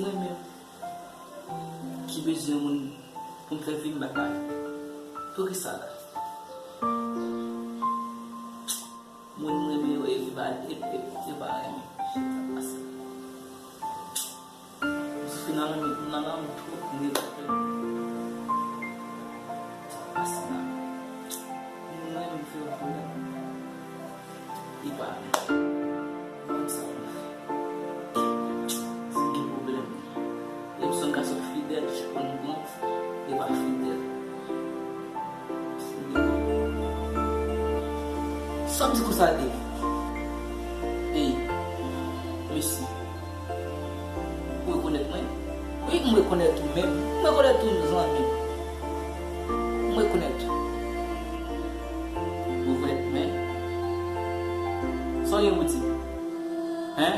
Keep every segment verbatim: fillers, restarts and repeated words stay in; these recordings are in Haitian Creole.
Mwen menm ki bezwen yon moun pou m fè vi m bay. Poukisa la? Moun m renmen yo, e, e pa, e, e, e pa renmen. Ase. M soufri nan lanmou, nan lanmou twòp, m regrèt. Ase la. Moun m renmen m fè yo pwoblèm. Li pa renmen. Mwen sa w fè. Si m gen pwoblèm. Lè m se yon gason fidèl, chak moun pran, li pa fidèl. Sa m di konsa de. Ey, mesye. Ou rekonèt mwen? Wi, m rekonèt ou menm. M rekonèt ou zanmi. M rekonèt ou. Ou rekonèt mwen? Sa w gen pou di? Hein?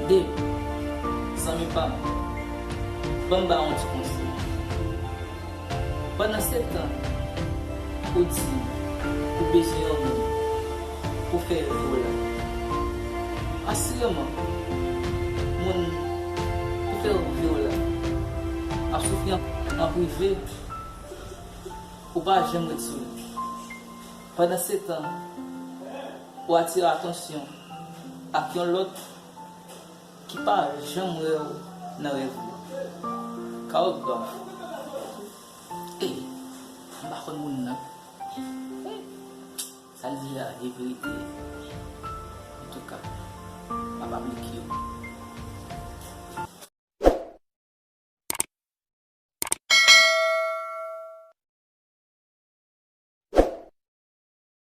De. Zanmi pa m. Ban m ba yon ti konsèy. Pandan se tan ou di ou bezwen yon moun pou fè vi w la, asireman, moun pou fè vi w la ap soufri an, an prive, ou pa janm ret sou li. Pandan se tan, ou atire atansyon ak yon lòt ki pa janm wè w nan rèv li. Ka w grav. Ey, m pa konn moun nan. Sa l di a, e verite. Antouka, m ap aplike yo.